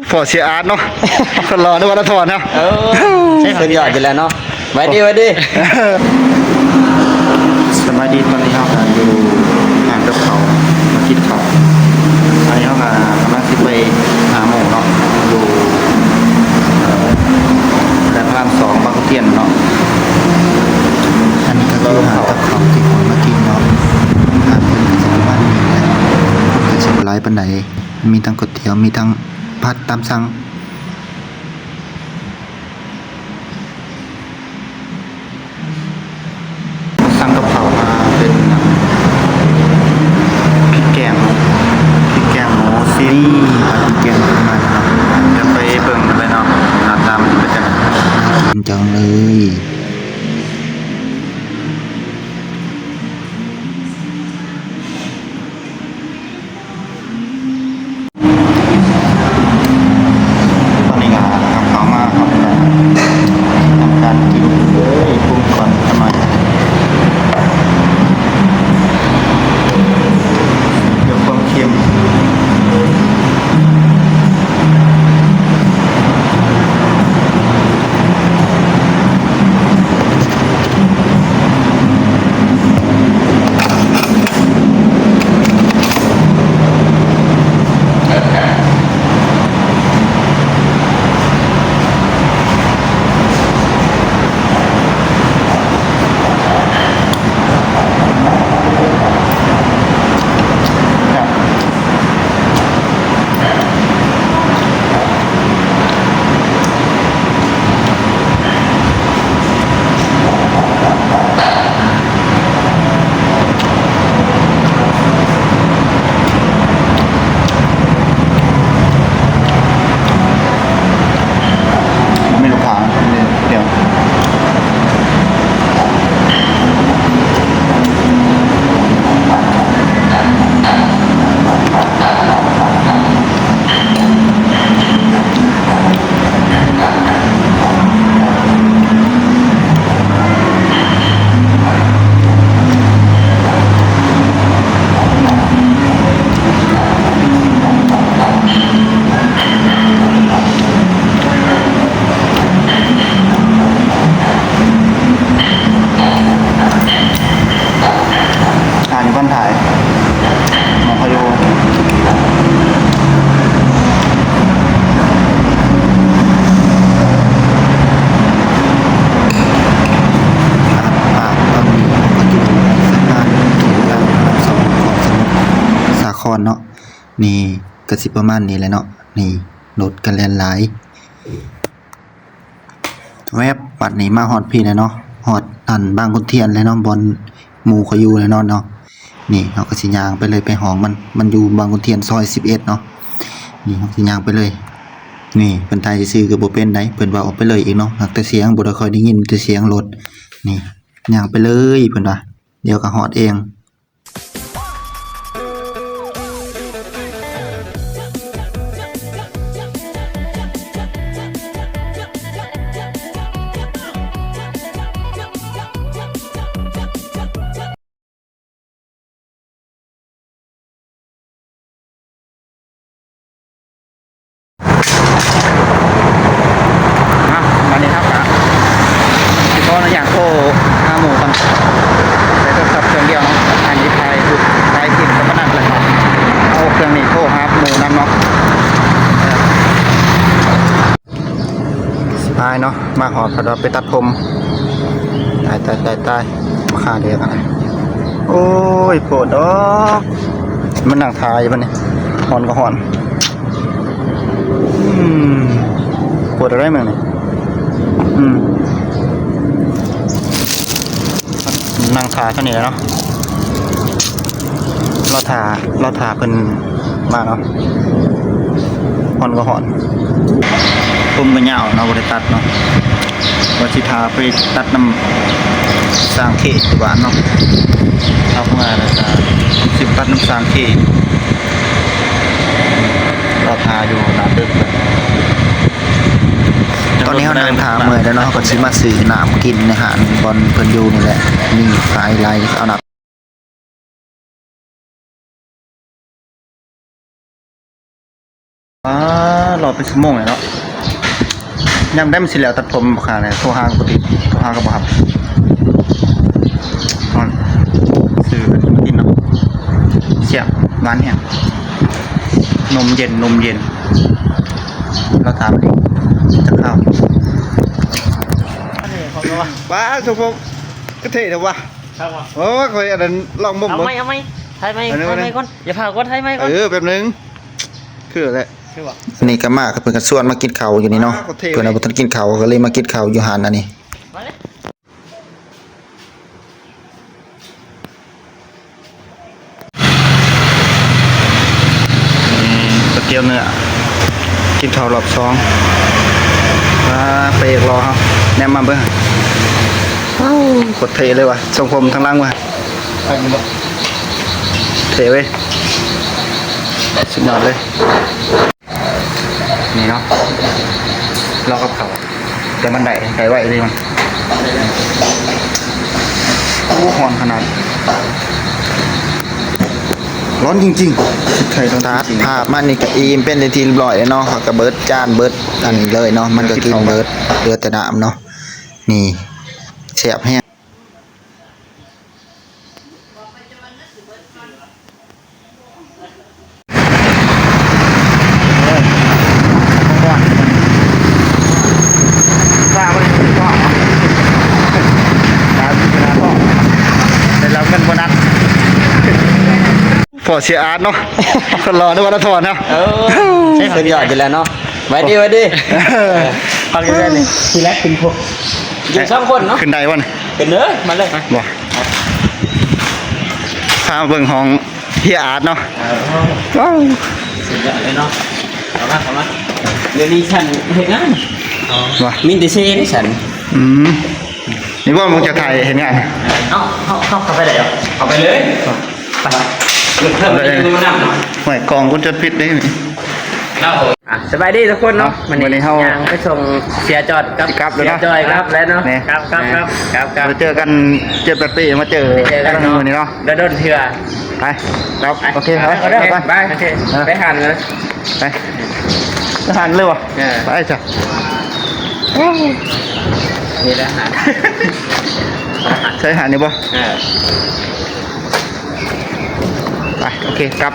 ພໍ້ເສຍອາດເນາະ ຄົນຫຼໍ່ນະວັດນະທອນເນາະ. ເອີ ສຸດຍອດຢູ່ແລ້ວເນາະ. ຫວັດດີ ຫວັດດີ. ສະບາຍດີ ຕອນນີ້ເຮົາກະຢູ່ຮ້ານກັບເຂົ້າ ມາກິນເຂົ້າ. ອັນນີ້ເຮົາກະກຳລັງຊິໄປຫາໝູ່ເນາະ ຢູ່ ເອີ ແຖວພະລາມສອງ ບາງຂຸນທຽນເນາະ. ອັນນີ້ກະຄືຮ້ານກັບເຂົ້າທີ່ຂ້ອຍມາກິນເນາະ. ຮ້ານເພິ່ນກະຊິປະມານນີ້ແຫຼະ ກະຊິບໍ່ຫຼາຍປານໃດ. ມີທັງກ໋ວຍຕຽວ ມີທັງຜັດຕາມສັ່ງ. ສັ່ງກັບເຂົ້າມາເປັນພິກແກງ ພິກແກງໝູຊີ້ນ ນີ້ ພິກແກງໝູມາແລ້ວເນາະ. ດຽວໄປເບິ່ງກັນເລີຍເນາະ ໜ້າຕາມັນເປັນຈັ່ງໃດ. ກິນຈັງເລີຍ. ຕອນນີ້ກະເຂົ້າມາ ເຮົາກະທຳການກິນເລີຍ ປຸງກ່ອນຈັກໜ້ອຍ ເພື່ອຄວາມເຄັມ. ມີລູກຄ້າ ດຽວ ອ່ານຢູ່ບ້ານຖ່າຍ ໝ່ອງເຂົາຢູ່. ອ່າ ຕອນນີ້ເຮົາກະຢູ່ສະພານເຂດລາວສປປ ສະໝຸດສາຄອນເນາະ. ນີ້ກະຊິປະມານນີ້ແຫຼະເນາະ. ນີ້ລົດກະແລ່ນຫຼາຍ. ແວບ ບາດນີ້ມາຮອດພີ້ແລ້ວເນາະ ຮອດອັນບາງຂຸນທຽນແລ້ວເນາະ ບ່ອນໝູ່ເຂົາຢູ່ແລ້ວເນາະ. ນີ້ເຮົາກະຊິຍ່າງໄປເລີຍ ໄປຫ້ອງມັນ ມັນຢູ່ບາງຂຸນທຽນຊອຍສິບເອັດເນາະ. ນີ້ເຮົາຊິຍ່າງໄປເລີຍ. ນີ້ເພິ່ນຖ່າຍຊື່ກະບໍ່ເປັນໃດ ເພິ່ນເວົ້າອອກໄປເລີຍອີກເນາະ. ຫາກແຕ່ສຽງ ບໍ່ໄດ້ຄ່ອຍໄດ້ຍິນແຕ່ສຽງລົດ. ນີ້ຍ່າງໄປເລີຍ ເພິ່ນວ່າ ດຽວກະຮອດເອງ. ອ່ະ ບາດນີ້ເຮົາກະຊິຂໍອະນຸຍາດໂທຫາໝູ່ກ່ອນ ໃຊ້ໂທລະສັບເຄື່ອງດຽວເນາະ. ອັນນີ້ຖ່າຍຮູບ ຖ່າຍຄລິບກັບປະນັດແລ້ວເນາະ ເອົາເຄື່ອງນີ້ໂທຫາໝູ່ນຳເນາະ. ສະບາຍເນາະ ມາຮອດ ເພິ່ນວ່າໄປຕັດຜົມ. ຕາຍ ຕາຍ ຕາຍ ຕາຍ ມາຄາດຽວກັນ. ໂອ້ຍ ໂພດດອກ ມານັ່ງຖ້າຢູ່ບາດນີ້ ຮ້ອນກະຮ້ອນ. ອືມ ໂພດເອົາໄດ໋ມື້ນີ້. ອືມ ນັ່ງຖ້າເທົ່ານີ້ແຫຼະເນາະ. ລໍຖ້າ ລໍຖ້າເພິ່ນມາເນາະ. ຮ້ອນກະຮ້ອນ ຜົມກະຍາວເນາະ ບໍ່ໄດ້ຕັດເນາະ. ວ່າຊິຖ້າໄປຕັດນຳຊ່າງເຂດຢູ່ບ້ານເນາະ. ເອົາເມືອແລ້ວກະຊິຕັດນຳຊ່າງເຂດ. ລໍຖ້າຢູ່ໜ້າຕຶກ. ຕອນນີ້ເຮົານັ່ງຖ້າເມື່ອຍແລ້ວເນາະ ເຮົາກະຊິມາຊື້ນ້ຳກິນໃນຮ້ານບ່ອນເພິ່ນຢູ່ນີ້ແຫຼະ ມີຂາຍຫຼາຍ. ເອົານ້ຳ ປາດ ລໍເປັນຊົ່ວໂມງແລ້ວເນາະ. ຍາມໃດມັນຊິແລ້ວຕັດຜົມ ບໍ່ຄ່າແຫຼະ ໂທຫາກໍບໍ່ຕິດ ໂທຫາກໍບໍ່ຮັບ. ຮ້ອນ ຊື້ກິນເນາະ. ແຊບ ຫວານແຮງ. ນົມເຢັນ ນົມເຢັນ. ລາວຖາມອີກຈັກຄາວ. ປ້າ ສົມພົງ ຄືເທ່ແທ້ວະ. ໂອ້ຍ ຂ້ອຍອັນນັ້ນ ລອງເບິ່ງ ເອົາໃໝ່ ເອົາໃໝ່ ຖ່າຍໃໝ່ ຖ່າຍໃໝ່ກ່ອນ. ຢ່າພາວ ກົດຖ່າຍໃໝ່ກ່ອນ. ເອີ ແປັບໜຶ່ງ. ຄືແຫຼະ ຄືວ່າ ນີ້ກໍມາ ກໍເພິ່ນກໍຊວນມາກິນເຂົ້າຢູ່ນີ້ເນາະ. ເພິ່ນວ່າບໍ່ທັນກິນເຂົ້າ ກໍເລີຍມາກິນເຂົ້າຢູ່ຮ້ານອັນນີ້. ມາເລີຍ. ນີ້ ກະຕຽວເນື້ອ ກິນເຂົ້າລອບສອງ. ອ່າ ພະເອກຫຼໍ່ເຮົາ ແນມມາເບິ່ງ. ວ້າວ ໂຄດເທ່ເລີຍວ່ະ ຊົງຜົມທາງຫຼັງວ່ະ. ເທ່ເວີຍ ສຸດຍອດເລີຍ. ນີ້ເນາະ ລໍກັບເຂົ້າ ແຕ່ມັນໄດ້ ໄດ້ໄວເລີຍມັນ. ໂອ້ ຮ້ອນຂະໜາດ ຮ້ອນຈິງໆ. ໄທຕ້ອງ ຕັດພາບມານີ້ກໍອີ່ມເປັນທີ່ຮຽບຮ້ອຍແລ້ວເນາະ. ເຂົາກໍເບິດຈານເບິດອັນນີ້ເລີຍເນາະ ມັນກໍກິນເບິດ ເຫຼືອແຕ່ນ້ຳເນາະ. ນີ້ ແຊບແຮງ. ໄດ້ຮັບເງິນໂບນັດ ພໍ້ເສຍອາດເນາະ ຄົນຫຼໍ່ນະ ວັນນະທອນເນາະ. ເອີ ສຸດຍອດຢູ່ແລ້ວເນາະ. ຫວັດດີ ຫວັດດີ. ເອີ ພັກຢູ່ໃສນີ້? ທີແລກເປັນພວກ ຢູ່ສອງຄົນເນາະ. ຂຶ້ນໄດ້ບໍ່ນີ້? ຂຶ້ນເດີ ມາເລີຍ. ບໍ່ ພາເບິ່ງຫ້ອງເຮຍອາດເນາະ. ເອີ ວ້າວ ສຸດຍອດເລີຍເນາະ. ເຂົ້າມາ ເຂົ້າມາ. ດຽວນີ້ຊັ້ນເຮັດງານ. ອໍ ບໍ່ ມີແຕ່ເຊເດ້ຊັ້ນ. ອືມ ນີ້ບໍ່ ມຶງຈະຖ່າຍເຮັດງານ. ເອີ ເອົາ ເຂົ້າ ເຂົ້າ ເຂົ້າໄປໄດ້ບໍ່? ເຂົ້າໄປເລີຍ. ໄປ ເລີ່ມ ເລີ່ມນຳເນາະ. ຫ້ວຍ ກ້ອງກຸນຈອນປິດເດ້ນີ້. ອ່ະ ສະບາຍດີທຸກຄົນເນາະ. ມື້ນີ້ເຮົາຍ່າງໄປສົ່ງເສຍຈອດກັບ ຊິກັບແລ້ວເນາະ ເສຍຈອຍກັບແລ້ວເນາະ. ກັບ ກັບ ກັບ ກັບ ກັບ ມາເຈີກັນເຈັດແປດປີ ມາເຈີກັນມື້ນີ້ເນາະ ດົນໆເທື່ອ. ໄປ ຄັບ ໂອເຄ ໄປ ໄປ ໄປ ໄປ ໂອເຄ ເອີ ໄປຫັ້ນເລີຍ ໄປ ໄປຫັ້ນເລີຍບໍ່? ເອີ ໄປຊະ. ນີ້ແຫຼະຫັ້ນ ໃຊ່ຫັ້ນນີ້ບໍ່? ເອີ ໄປ ໂອເຄ ກັບ.